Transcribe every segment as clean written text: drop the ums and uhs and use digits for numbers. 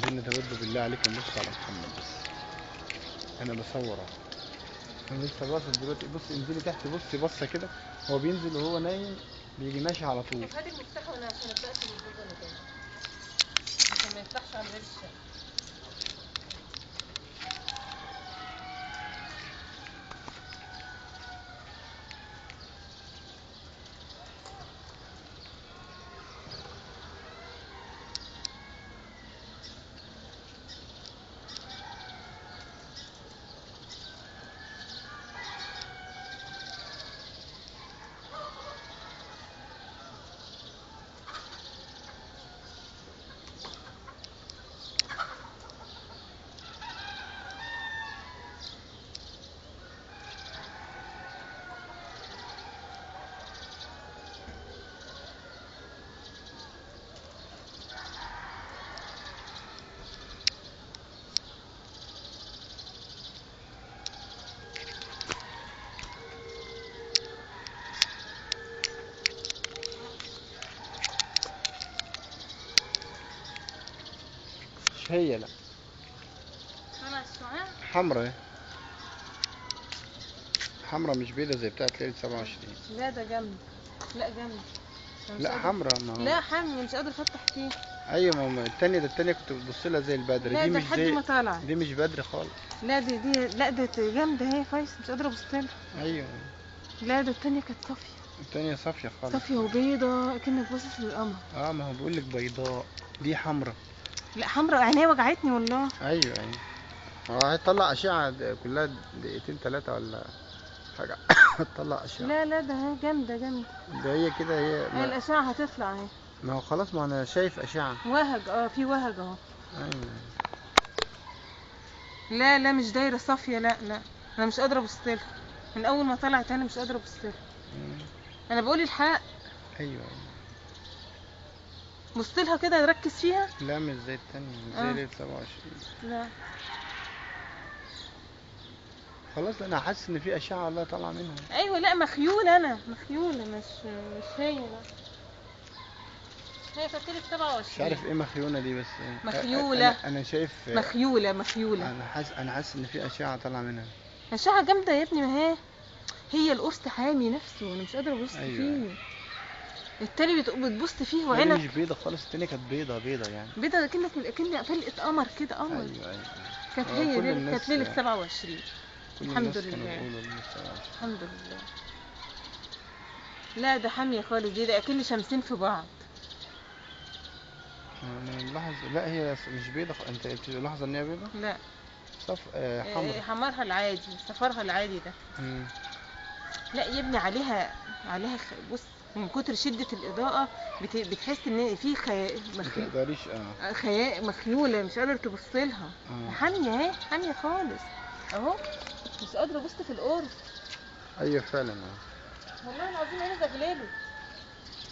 عايزين نتبدل بالله عليك، نبص على محمد بس. انا بصور اهو، انا لسه باصص دلوقتي. بصي انزلي تحت، بصي بصة كده، هو بينزل وهو نايم بيجي ماشي على طول. طب هات المفتاح وانا عشان ابدا اقفل الباب وانا جاي، عشان ما يفتحش على باب الشقة. مش هي، لا طلع الشعاع حمرا اهي، حمرا مش بيضة زي بتاعت ليلة 27. لا ده جامد، لا جامد، لا حمرا، ما هو لا حامي مش قادرة افتح فيه. ايوه ما هو التانية، ده التانية كنت بتبص لها زي البدر، لا دي ده مش لحد زي ما طلع، دي مش بدر خالص. لا دي لا ده جامدة اهي فايس، مش قادرة ابص لها. ايوه لا ده التانية كانت صافية، التانية صافية خالص، صافية وبيضة كأنك باصص للقمر. اه ما هو بيقول لك بيضاء، دي حمرا. لا حمرا، عينيا وجعتني والله. ايوه ايوه، هو هيطلع اشعه كلها دقيقتين ثلاثة ولا حاجة. هتطلع اشعه. لا لا ده جامدة جامدة، ده هي كده، هي ما الاشعة هتطلع اهي. ما هو خلاص، ما انا شايف اشعه وهج، في وهج اهو. ايوه لا لا مش دايرة صافية، لا لا انا مش قادرة ابص لها من اول ما طلعت، انا مش قادرة ابص لها. انا بقول الحق. ايوه بص لها كده، ركز فيها. لا مش زي التانية، مش زي ليلة 27. لا خلاص انا حاسس ان في اشعه والله طالعه منها. ايوه لا مخيوله، انا مخيوله، مش هي. لا هي كانت ليلة 27. مش عارف ايه مخيونه دي، بس مخيوله. انا شايف مخيوله مخيوله. انا حاسس ان في اشعه طالعه منها، اشعه جامدة يا ابني. ما هي القرص حامي نفسه، انا مش قادرة ابص. أيوة. فيه التاني بتبص فيه وعينك مش بيضة خالص، التانية كانت بيضة بيضة يعني، بيضة كأنك فلقة قمر كده، قمر. ايوه ايوه كانت هي ليلة، كانت ليلة 27. الحمد لله الحمد لله. لا ده حامية خالص دي، ده أكن شمسين في بعض. انا ملاحظ، لا هي مش بيضة. انت ملاحظة ان هي بيضة؟ لا صف حمرا، حمرها العادي، صفرها العادي ده. لا يا ابني عليها بص، من كتر شدة الإضاءة بتحس إن في متقدريش، مخيولة، مش قادرة تبص لها. حامية اهي، حامية خالص أهو، مش قادرة أبص في القرص. أيوه فعلا، والله العظيم عيني زغللت.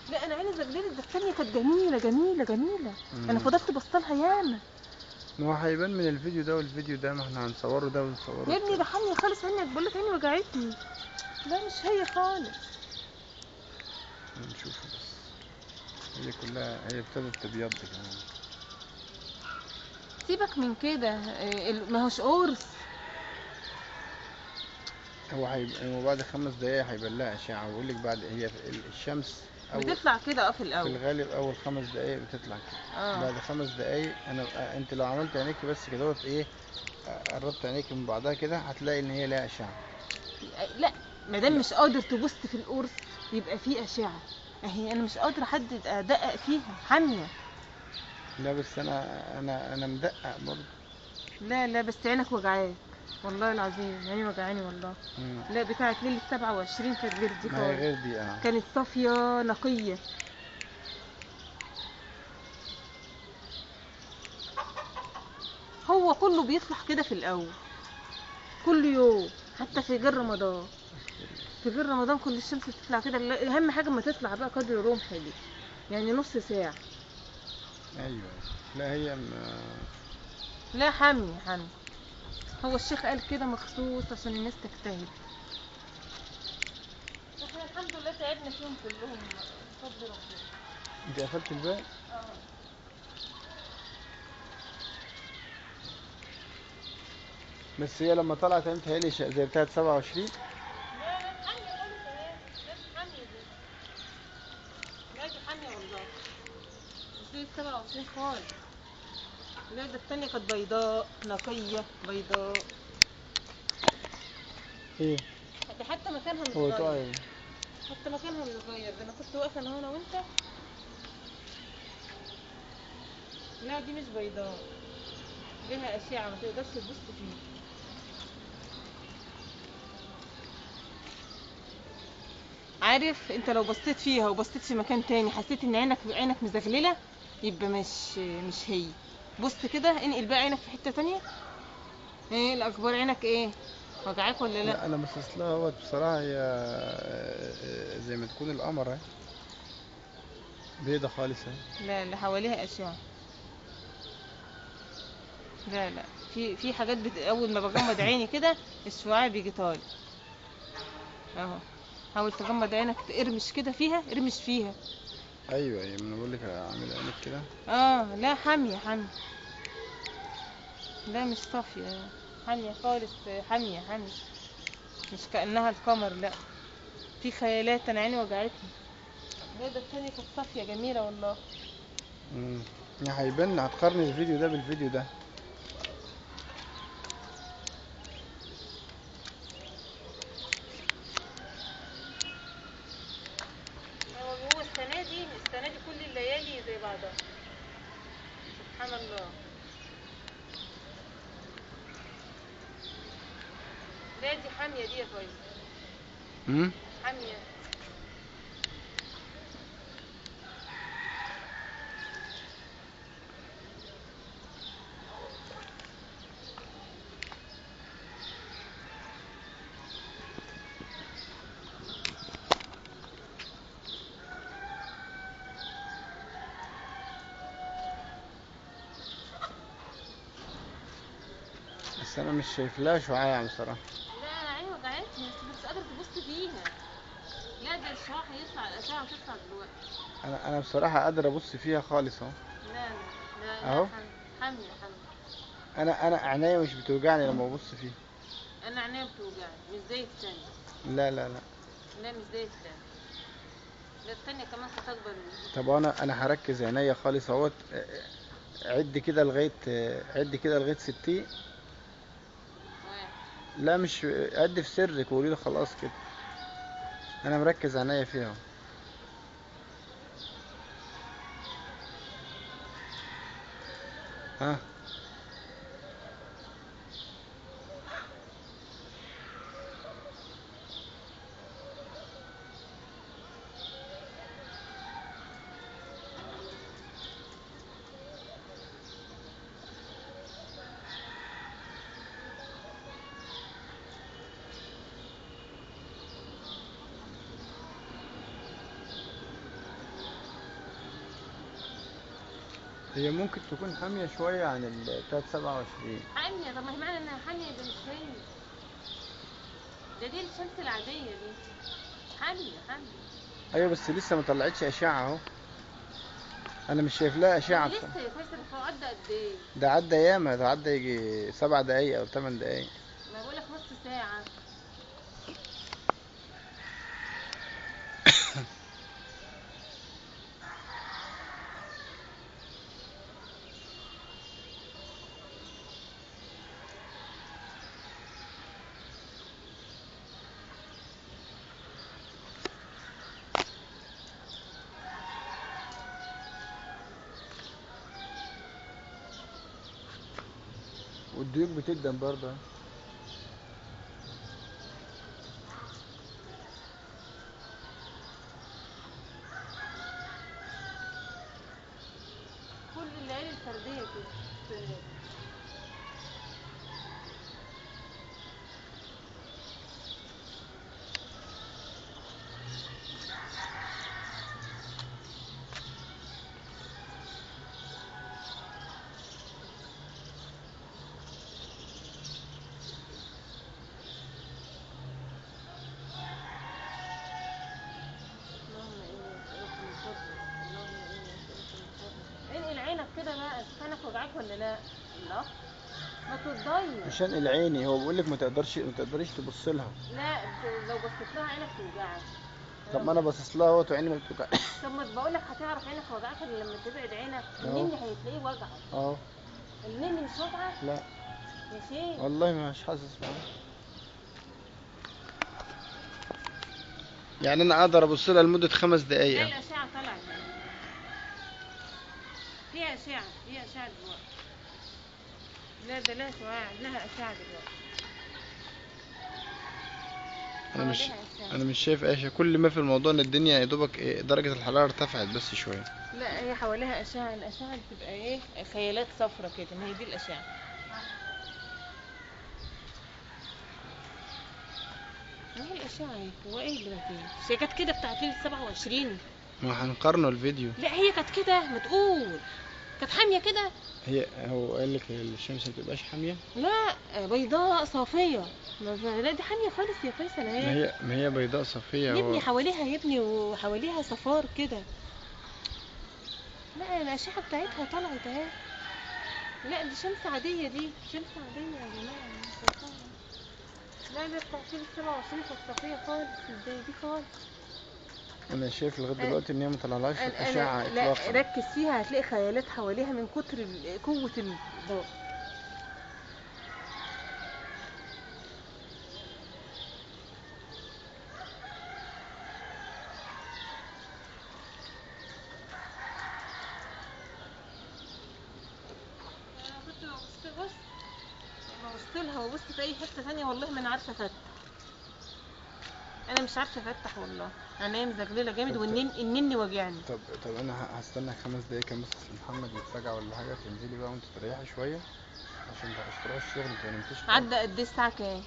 لا أنا عيني زغللت، ده الثانية كانت جميلة جميلة جميلة. أنا فضلت بصلها ياما. ما هو هيبان من الفيديو ده والفيديو ده، ما احنا هنصوره ده ونصوره. يا ابني ده حامية خالص، عيني بقول لك عيني وجعتني. لا مش هي خالص. نشوفه بس، هي كلها هي ابتدت تبيض كمان. سيبك من كده، ما هوش قرص. هو هيبقى بعد 5 دقايق هيبان لها اشعه، ويقول لك بعد هي الشمس بتطلع كده في الاول، في الغالب اول 5 دقايق بتطلع كده. بعد 5 دقايق انت لو عملت عينيكي بس كده ايه، قربت عينيكي من بعضها كده، هتلاقي ان هي لها اشعه. لا ما دام مش قادر تبص في القرص يبقى فيه اشعه اهي. انا مش قادرة حد ادقق فيها، حامية. لا بس انا مدقق برضه. لا لا بس عينك وجعاك والله العظيم، عيني وجعاني والله. لا بتاعت ليلة 27 كانت غير دي خالص. ما هي غير دي، كانت صافية نقية. هو كله بيطلع كده في الاول كل يوم، حتى في غير رمضان. في غير رمضان كل الشمس بتطلع كده. اهم حاجة ما تطلع بقى قدر رمح دي، يعني نص ساعة. ايوه لا هي لا حامية حامية. هو الشيخ قال كده مخصوص عشان الناس تجتهد. احنا الحمد لله تعبنا فيهم كلهم بفضل ربنا. انت قفلت الباب؟ اه. بس هي لما طلعت متهيألي زي بتاعت 27. لا لا حامية خالص اهي، لا مش حامية دي، لا دي حامية والله، مش زي 27 خالص. لا ده التانية كانت بيضاء نقية بيضاء. ايه ده حتى مكانها مش هو غير، طيب حتى مكانها مش غير. ده انا كنت واقفة انا هنا وانت. لا دي مش بيضاء، ليها أشعة ما تقدرش تبص فيها. عارف انت لو بصيت فيها وبصيت في مكان تاني حسيت ان عينك مزغلله، يبقى مش هي. بص كده، انقل بقى عينك في حتة تانية. ايه الاخبار؟ عينك ايه، وجعاك ولا لا؟ لا انا باصص لها اهوت بصراحة، هي زي ما تكون القمر اهي، بيضة خالص اهي. لا اللي حواليها اشعه. لا لا في حاجات اول ما بغمض عيني كده الشعاع بيجي طالع اهو. حاول تغمض عينك، ارمش كده فيها، ارمش فيها. ايوه ايوه، ما انا بقول لك اعمل عينك كده. لا حامية حامية، لا مش صافية، حامية خالص، حامية حامية، مش كانها القمر. لا في خيالات، انا عيني وجعتني. لا ده التانية كانت صافية جميلة والله. هيبان، هتقارن الفيديو ده بالفيديو ده. هو السنة دي كل الليالي زي بعضها، سبحان الله. لا دي حامية دي يا فايز. حامية. بس انا مش شايف لها شعاع بصراحة. لا انا عيني وجعتني، بس مش قادرة تبص فيها. لا ده الشعاع هيطلع، الاشعة هتطلع دلوقتي. انا بصراحة قادر ابص فيها خالص اهو. لا لا لا اهو حامية حامية. انا عينيا مش بتوجعني لما ببص فيها. انا عينيا بتوجعني، مش زي الثانية. لا لا لا لا مش زي الثانية. لا الثانية كمان كانت اكبر من دي. طب انا هركز عينيا خالص اهوت. عد كده لغاية، عد كده لغاية 60. لا مش عد في سرك وقولي له خلاص كده. انا مركز عينيا فيها. ها هي ممكن تكون حامية شوية عن بتاعت 27. حامية؟ طب ما هي معنى انها حامية يبقى مش هي. ده دي الشمس العادية دي. حامية حامية. ايوه بس لسه ما طلعتش اشعة اهو. انا مش شايف لها اشعة. لسه يا فيصل، هو عدى قد ايه؟ ده عدى ياما، ده عدى يجي 7 دقايق او 8 دقايق. ما بقولك نص ساعة. والديوك بتقدم برضه. كل الليالي الفردية كده. انقل عينك كده بقى، شوف عينك وجعاك ولا لا. الله. ما تتضيق. مش هنقل عيني، هو بيقول لك ما تقدريش تبص لها. لا لو بصيت لها عينك توجعك. طب ما انا باصص لها اهوت وعيني ما بتوجعش. طب ما بقول لك هتعرف عينك وجعك لما تبعد عينك. النني هتلاقيه وجعك. اه النني مش وجعك؟ لا يا شيخ والله مش حاسس معاك. يعني انا اقدر ابص لها لمدة 5 دقايق. لا الاشعة طلعت، فيها اشعه، فيها اشعه دلوقتي. لا ده لها شعاع، لها اشعه دلوقتي. انا مش شايف اي شيء. كل ما في الموضوع ان الدنيا يا دوبك درجه الحرارة ارتفعت بس شوية. لا هي حواليها اشعه، الاشعة بتبقى ايه، خيالات صفرة كده، ما هي دي الاشعة. ما هي الاشعة اهي. هو ايه اللي مفيش؟ هي كانت كده بتاعت ليلة 27. ما هنقارنه الفيديو. لا هي كانت كده، ما تقول كانت حامية كده. هي هو قال لك الشمس ما بتبقاش حامية؟ لا بيضاء صافية. لا دي حامية خالص يا فيصل اهي. ما هي بيضاء صافية. يا ابني حواليها يا ابني، وحواليها صفار كده. لا الاشعة بتاعتها طلعت اهي. لا دي شمس عادية، دي شمس عادية يا جماعة. لا ده بتاعت 27 كانت صافية خالص، مش زي دي خالص. انا شايف لغاية دلوقتي ان هي ما طلعلهاش اشعه اطلاقا. لا ركز فيها هتلاقي خيالات حواليها من كتر قوة الضوء. انا كنت ببص لها وبص في اي حتة ثانية، والله ما انا عارفه افتح. انا مش عارفه افتح والله، عينيا مزغلله جامد والنني وجعني. طب انا هستنى 5 دقايق كمان بس محمد يتفاجئ ولا حاجة، تنزلي بقى وانت تريحي شوية عشان تروحي الشغل. انت ما نمتيش. عدى قد ايه الساعة كام؟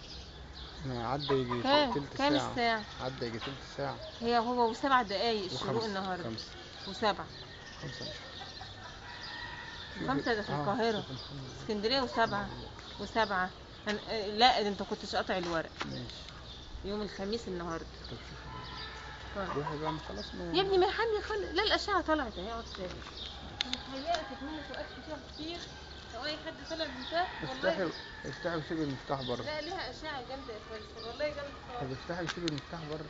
عدى يجي تلت ساعة. كام الساعة؟ عدى يجي تلت ساعة. هي هو و7 دقايق الشروق النهارده. 5 و7. 5 مش 5 ده في القاهرة، اسكندرية و7 و7. لا ده انت كنتش قاطع الورق. ماشي. يوم الخميس النهارده. طب شوفي روحي بقى خلاص. يا ابني ما حامية خالص. لا الاشعة طلعت اهي. اقعد ساكت. متهيألك مني سؤال كتير كتير. لو اي حد طلع من تحت والله. افتحي وسيبي المفتاح بره. لا ليها اشعه جامدة يا فيصل والله جامدة خالص. طب افتحي وسيبي المفتاح بره.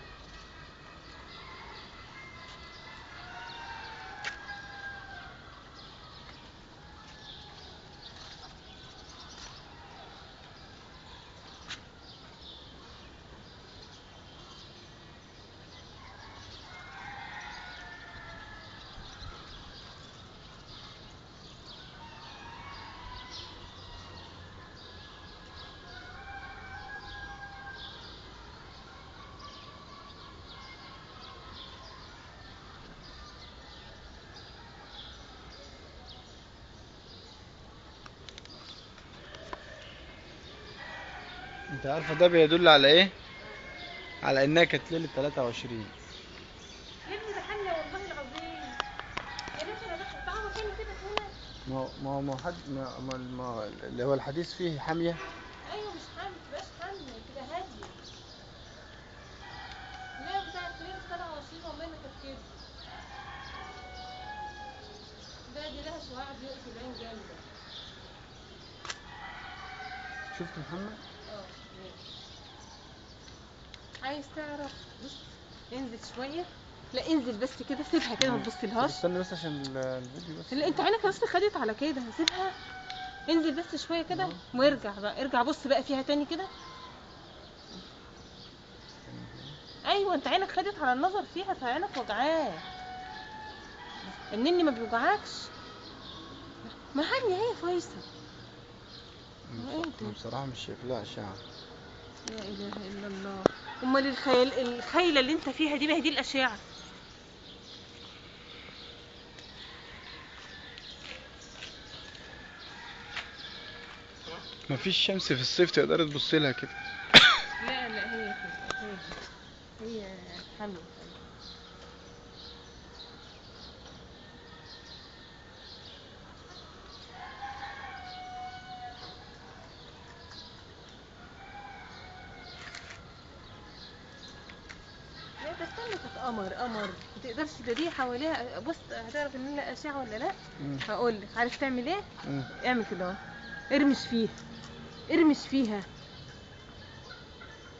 انت عارفه ده بيدل على ايه؟ على انها كانت ليلة 23. يا ابني ده حامية والله العظيم. يا ريت انا دخلت تعالى تاني كده هنا. ما ما حد ما ما اللي هو الحديث فيه حامية. ايوه مش حامية، ما تبقاش حامية، تبقى هادية. لا بتاعت ليلة 27 والله ما كانت كده. ده دي لها شعاع بيقفل العين جامدة. شفت محمد؟ عايز تعرف؟ بص انزل شوية. لا انزل بس كده، سيبها كده ما تبصلهاش. استنى بس عشان الفيديو بس. لا انت عينك بس خدت على كده، سيبها. انزل بس شوية كده وارجع بقى، ارجع بص بقى فيها تاني كده. ايوه انت عينك خدت على النظر فيها فعينك وجعاك. النني ما بيوجعكش. ما حامية اهي يا فيصل. انا بصراحة مش شايف لها اشعه. لا اله الا الله. امال الخيله اللي انت فيها دي، ما هي دي الاشعة. مفيش شمس في الصيف تقدري تبصي لها كده. لا لا هي كده، هي حامية. لا تستنى كانت قمر قمر، ما تقدرش. ده دي حواليها، بص هتعرف ان لها اشعه ولا لا؟ هقول لك. عارف تعمل ايه؟ اعمل كده اهو. ارمش فيها، ارمش فيها.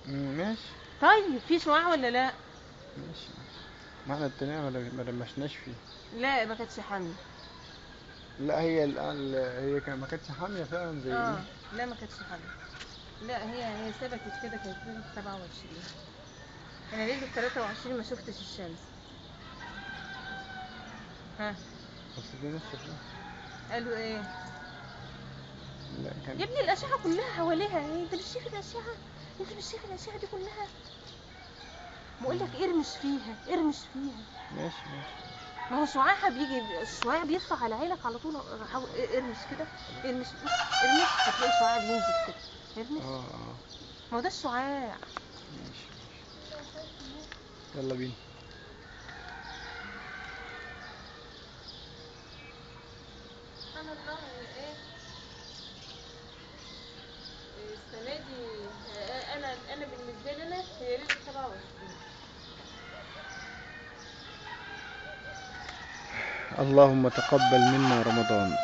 ماشي. طيب في شعاع ولا لا؟ ماشي. ما احنا التانية ما رمشناش فيه. لا ما كانتش حامية. لا هي هي ما كانتش حامية فعلا زي دي. لا ما كانتش حامية. لا هي ثبتت كده، كانت ليلة 27. انا ليلة 23 ما شفتش الشمس. ها بس في ناس شافوها. قالوا ايه؟ لا كان يا ابني الأشعة كلها حواليها، انت مش شايف الأشعة؟ انت مش شايف الأشعة دي كلها؟ بقول لك ارمش فيها، ارمش فيها. ماشي ماشي. ما هو شعاعها بيجي، الشعاع بيطلع على عينك على طول. ارمش كده، ارمش ارمش، هتلاقي شعاع بينزل كده. ارمش. ما هو ده الشعاع. ماشي ماشي. يلا بينا. سبحان الله. ايه السنة دي انا بالنسبة لي انا هي ليلة 27. اللهم تقبل منا رمضان.